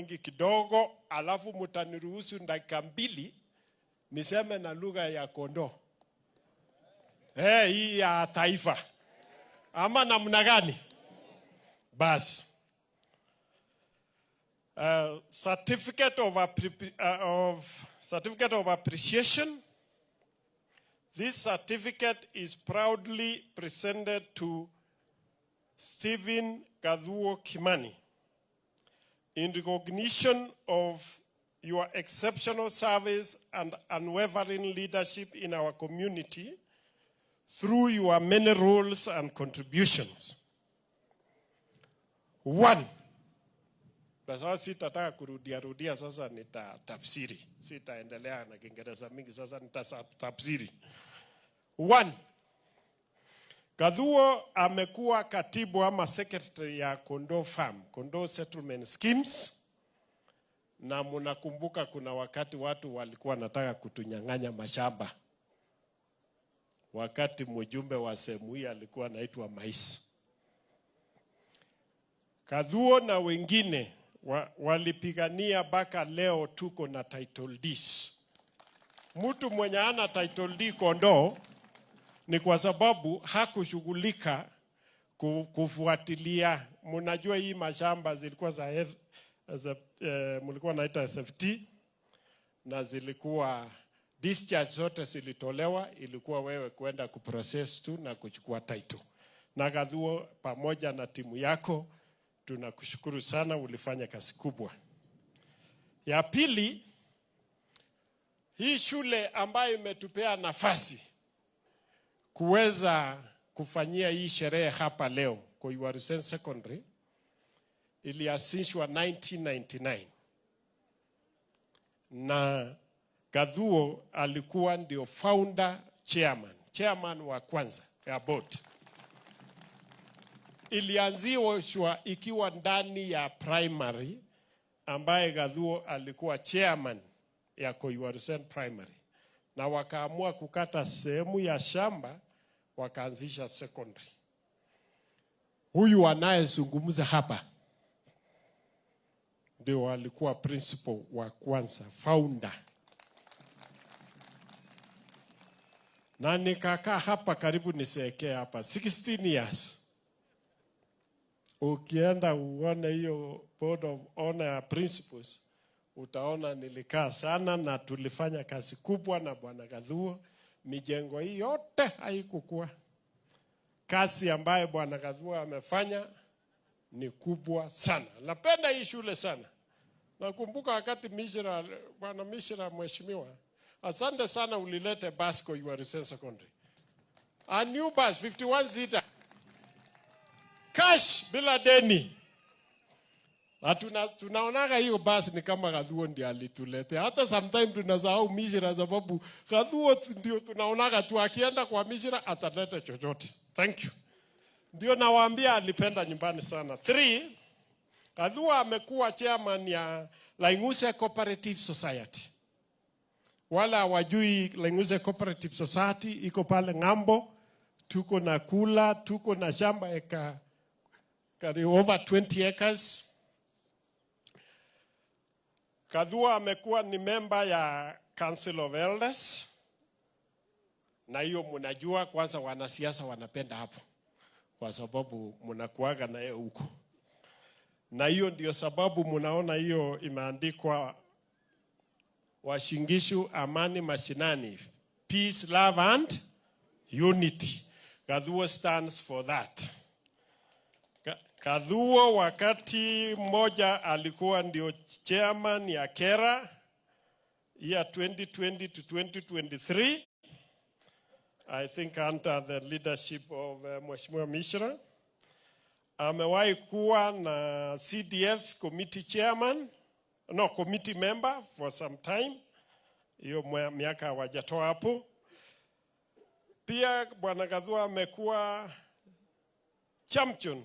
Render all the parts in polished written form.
Mingi kidogo, alafu mtaniruhusu dakika 2 niseme na lugha ya Kondoo. Hii ya taifa. Ama namna gani? Bas. Certificate of appreciation. This certificate is proudly presented to Stephen Gathuo Kimani in recognition of your exceptional service and unwavering leadership in our community through your many roles and contributions. One, sasa sitataka kurudia rudia, sasa nitatafsiri. Sitaendelea na Kiingereza mingi, sasa nitatafsiri. One, Gathuo amekuwa katibu ama secretary ya Kondoo Farm, Kondoo Settlement Schemes, na mnakumbuka kuna wakati watu walikuwa wanataka kutunyang'anya mashamba, wakati mjumbe wa sehemu hii alikuwa anaitwa Mais. Gathuo na wengine walipigania mpaka leo tuko na title deeds. Mtu mwenye ana title deed Kondoo ni kwa sababu hakushughulika kufuatilia. Mnajua hii mashamba zilikuwa za F, za mlikuwa naita SFT, na zilikuwa discharge zote zilitolewa, ilikuwa wewe kwenda kuprocess tu na kuchukua title. Na Gathuo pamoja na timu yako tunakushukuru sana, ulifanya kazi kubwa. Ya pili, hii shule ambayo imetupea nafasi kuweza kufanyia hii sherehe hapa leo Koiwarusen Secondary ilianzishwa 1999 na Gathuo alikuwa ndio founder chairman, chairman wa kwanza ya board. Ilianzishwa ikiwa ndani ya primary ambaye Gathuo alikuwa chairman ya Koiwarusen Primary, na wakaamua kukata sehemu ya shamba wakaanzisha secondary. Huyu anayezungumza hapa ndio alikuwa principal wa kwanza, founder. Na nikakaa hapa karibu niseekee hapa 16 years. Ukienda uone hiyo board of honor ya principals, utaona nilikaa sana na tulifanya kazi kubwa na Bwana Gathuo. Mijengo hii yote haikukua. Kazi ambayo Bwana Gathuo amefanya ni kubwa sana. Napenda hii shule sana. Nakumbuka wakati Mishra, Bwana Mishra mheshimiwa, asante sana ulilete bus Koiwarusen Secondary. A new bus 51 seater. Cash bila deni. Na tunaonaga hiyo basi ni kama Gathuo ndiye alituletea. Hata sometimes tunasahau Mishra sababu Gathuo ndio tunaonaga tu akienda kwa Mishra ataleta chochote. Thank you. Ndio nawaambia alipenda nyumbani sana. 3, Gathuo amekuwa chairman ya Lainguse Cooperative Society. Wala hawajui Lainguse Cooperative Society iko pale ng'ambo. Tuko na kula, tuko na shamba eka karibu over 20 acres. Gathuo amekuwa ni member ya Council of Elders. Na hiyo mnajua kwanza wanasiasa wanapenda hapo kwa sababu mnakuaga na yeye huko. Na hiyo ndio sababu mnaona hiyo imeandikwa Uasin Gishu Amani Mashinani, peace, love and unity. Gathuo stands for that. Gathuo wakati mmoja alikuwa ndio chairman ya KeRRA year 2020 to 2023. I think under the leadership of Mheshimiwa Mishra. Amewahi kuwa na CDF committee chairman, no, committee member for some time. Hiyo miaka hawajatoa hapo. Pia Bwana Gathuo amekuwa champion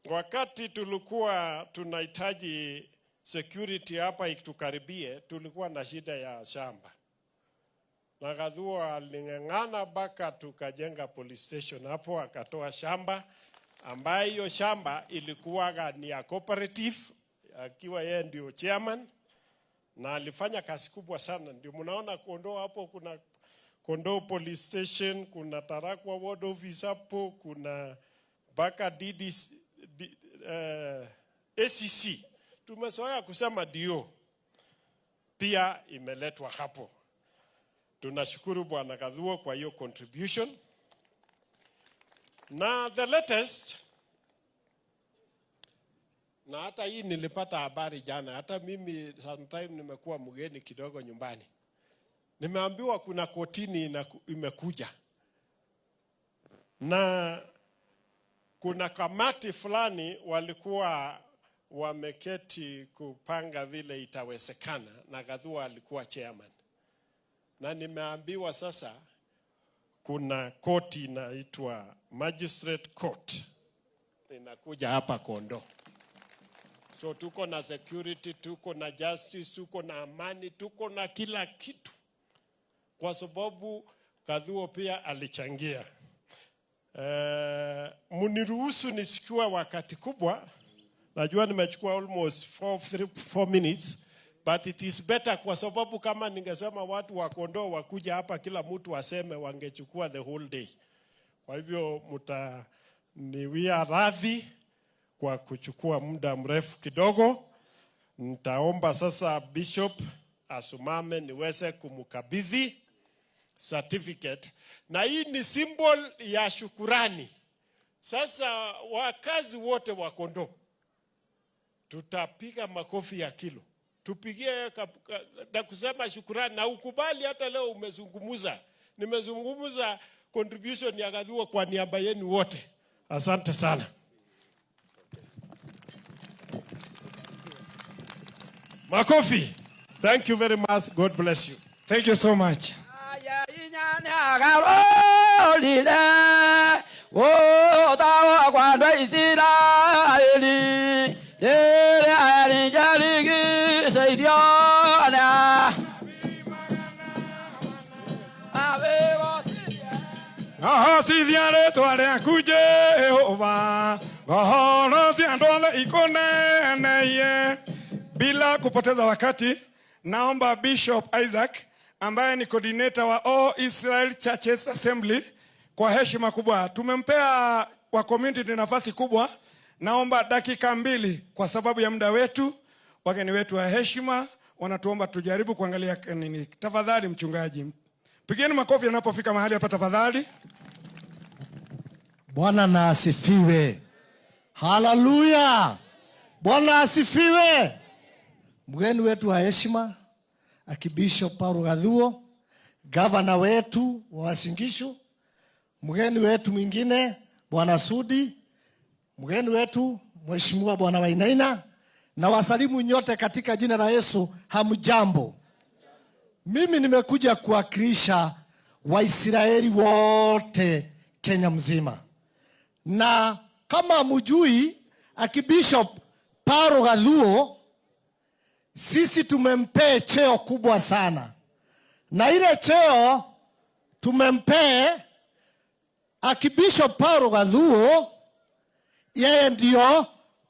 wakati tulikuwa tunahitaji security hapa itukaribie, tulikuwa na shida ya shamba. Na Gathuo aling'ang'ana mpaka tukajenga police station hapo, akatoa shamba ambayo hiyo shamba ilikuwa ni ya cooperative akiwa yeye ndio chairman na alifanya kazi kubwa sana. Ndio mnaona Kondoo hapo, kuna Kondoo Police Station, kuna Tarakwa Ward Office hapo, kuna mpaka DDC, ACC. Tumezoea kusema dio pia imeletwa hapo. Tunashukuru Bwana Gathuo kwa hiyo contribution. Na the latest, na hata hii nilipata habari jana, hata mimi sometime nimekuwa mgeni kidogo nyumbani. Nimeambiwa kuna kotini imekuja na kuna kamati fulani walikuwa wameketi kupanga vile itawezekana, na Gathua alikuwa chairman, na nimeambiwa sasa kuna koti inaitwa Magistrate Court inakuja hapa Kondoo. So tuko na security, tuko na justice, tuko na amani, tuko na kila kitu, kwa sababu Gathuo pia alichangia. Muniruhusu nisichukue wakati kubwa, najua nimechukua almost 4, 3, 4 minutes, but it is better kwa sababu kama ningesema watu wa Kondoo wakuja hapa kila mtu aseme, wangechukua the whole day. Kwa hivyo mtaniwia radhi kwa kuchukua muda mrefu kidogo. Nitaomba sasa Bishop asimame niweze kumkabidhi certificate, na hii ni symbol ya shukurani. Sasa wakazi wote wa Kondoo tutapiga makofi ya kilo, tupigie na kusema shukurani na ukubali. Hata leo umezungumza, nimezungumza contribution ya Gathua kwa niaba yenu wote. Asante sana. Makofi. Thank you very much. God bless you. Thank you so much. Ngahocithia rĩtwa rĩaku Jehova, ngahoro cia andũ othe ikuneneye. Bila kupoteza wakati, naomba Bishop Isaac ambaye ni coordinator wa All Israel Churches Assembly, kwa heshima kubwa tumempea wa community nafasi kubwa. Naomba dakika 2 kwa sababu ya muda wetu. Wageni wetu wa heshima wanatuomba tujaribu kuangalia nini. Tafadhali mchungaji, pigeni makofi anapofika mahali hapa tafadhali. Bwana na asifiwe. Haleluya. Bwana asifiwe. Mgeni wetu wa heshima Archbishop Paul Gathuo, gavana wetu wa Uasin Gishu, mgeni wetu mwingine Bwana Sudi, mgeni wetu Mheshimiwa Bwana Wainaina, na wasalimu nyote katika jina la Yesu. Hamjambo. Mimi nimekuja kuwakilisha Waisraeli wote Kenya mzima, na kama mjui Archbishop Paul Gathuo, sisi tumempee cheo kubwa sana, na ile cheo tumempee Archbishop Paul Gathuo, yeye ndio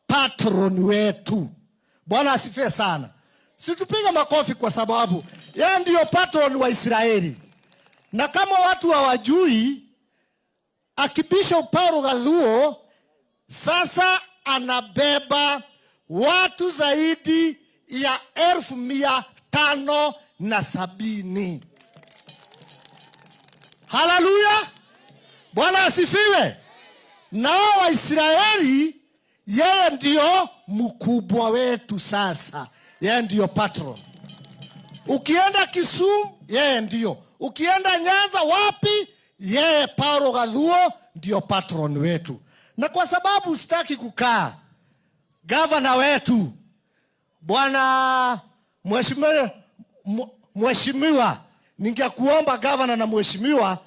patron wetu. Bwana asifiwe sana. Situpiga makofi kwa sababu yeye ndio patron wa Israeli, na kama watu hawajui, Archbishop Paul Gathuo sasa anabeba watu zaidi ya 570,000. Haleluya, Bwana asifiwe. Nao Waisraeli, yeye ndio mkubwa wetu sasa, yeye ndio patron. Ukienda Kisumu, yeye ndio. Ukienda Nyanza, wapi, yeye Paulo Gathuo ndio patron wetu. Na kwa sababu sitaki kukaa, gavana wetu Bwana Mheshimiwa, ningekuomba gavana na mheshimiwa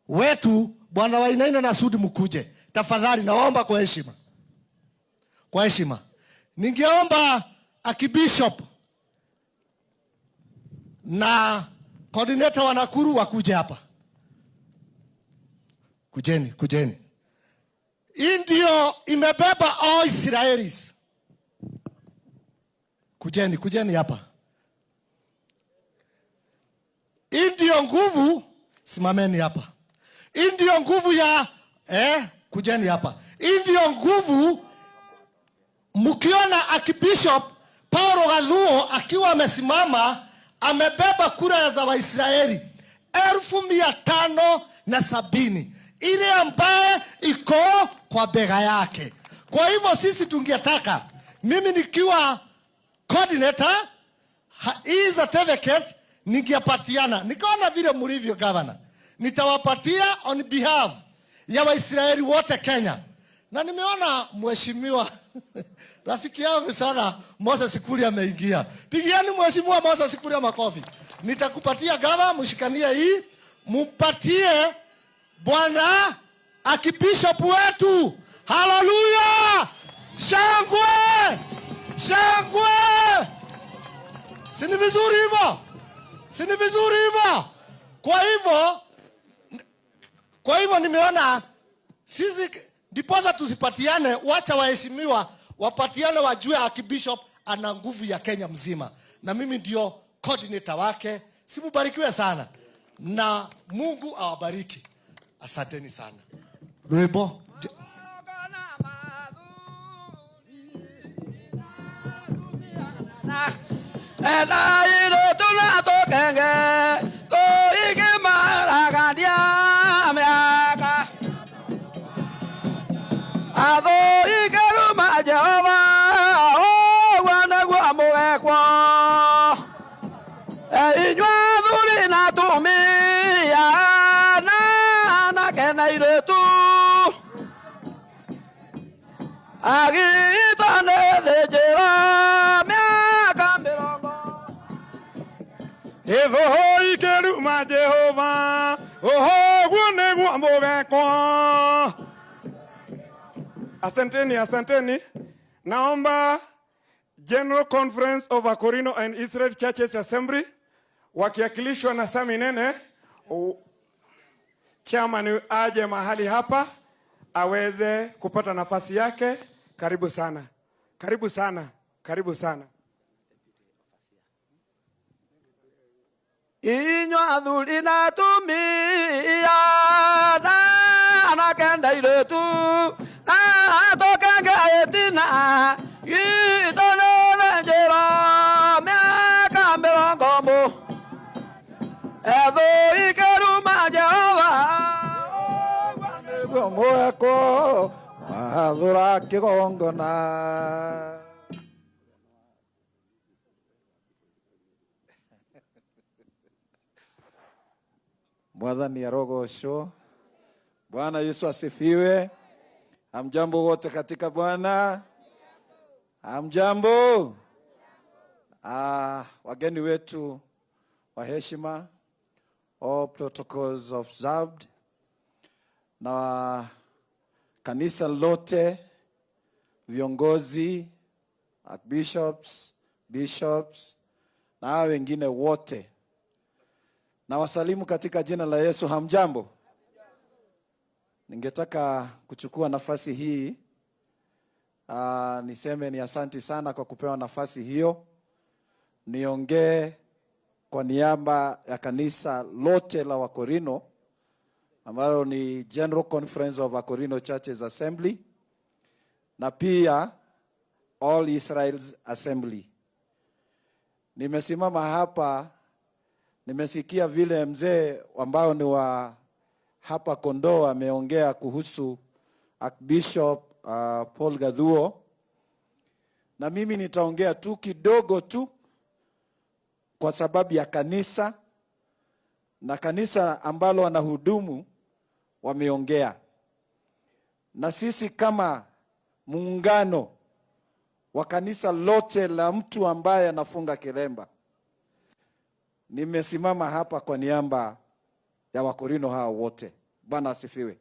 wetu Bwana Wainaina na Sudi mkuje tafadhali, naomba kwa heshima, kwa heshima. Ningeomba Archbishop na coordinator wa Nakuru wakuje hapa. Kujeni, kujeni. Hii ndio imebeba all Israelis. Kujeni, kujeni hapa. Hii ndiyo nguvu, simameni hapa. Hii ndiyo nguvu ya kujeni hapa. Hii ndiyo nguvu. Mkiona Archbishop Paulo Gathuo akiwa amesimama amebeba kura za Waisraeli 570,000 ile ambaye iko kwa bega yake. Kwa hivyo sisi tungetaka, mimi nikiwa coordinator, hii certificate ningepatiana, nikaona vile mlivyo governor, nitawapatia on behalf ya Waisraeli wote Kenya. Na nimeona mheshimiwa rafiki yangu sana Moses Kuria ameingia. Pigieni mheshimiwa Moses Kuria makofi. Nitakupatia gava, mshikanie hii, mumpatie bwana Archbishop wetu. Haleluya! Shangwe! Shangwe! Si ni vizuri hivyo? Si ni vizuri hivyo? Kwa hivyo nimeona sisi ndiposa tusipatiane, wacha waheshimiwa wapatiane, wajue Archbishop ana nguvu ya Kenya mzima, na mimi ndio coordinator wake. Simubarikiwe sana na Mungu awabariki. Asanteni sana. Rwimbo. Ena tuna tokenge toige maragadia miaka atho ikeruma Jehova ũguo nĩguo mũgekwo inyuĩ athuri na atumia na anake na airĩtu agito nĩ thĩnjĩro mĩaka mĩrongo. Ĩthũ ikĩruma Jehova ũguo nĩguo mũgekwo. Asanteni, asanteni. Naomba General Conference of Akorino and Israel Churches Assembly wakiwakilishwa na Sami Nene, chairman aje mahali hapa aweze kupata nafasi yake. Karibu sana, karibu sana, karibu sana. Inyuĩ athuri na atumia na anake na airĩtu na tũkenge ĩtina gitũ nĩ thĩnjĩro mĩaka mĩrongo mũ ethũ ikĩruma Jehova ũguo nĩguo mũgekwo mwathũra kĩgongona. Mwathani arogocwo. Bwana Yesu asifiwe. Hamjambo wote katika Bwana. Hamjambo. Wageni wetu wa heshima, all protocols observed, na kanisa lote, viongozi, archbishops, bishops na hao wengine wote, na wasalimu katika jina la Yesu. Hamjambo. Ningetaka kuchukua nafasi hii niseme ni asanti sana kwa kupewa nafasi hiyo, niongee kwa niaba ya kanisa lote la Wakorino ambalo ni General Conference of Akorino Churches Assembly na pia All Israel's Assembly. Nimesimama hapa, nimesikia vile mzee ambao ni wa hapa Kondoo ameongea kuhusu Archbishop Paul Gathuo, na mimi nitaongea tu kidogo tu kwa sababu ya kanisa na kanisa ambalo wanahudumu wameongea, na sisi kama muungano wa kanisa lote la mtu ambaye anafunga kilemba, nimesimama hapa kwa niaba ya Wakorino hao wote. Bwana asifiwe.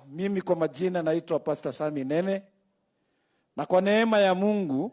Mimi kwa majina naitwa Pastor Sami Nene, na kwa neema ya Mungu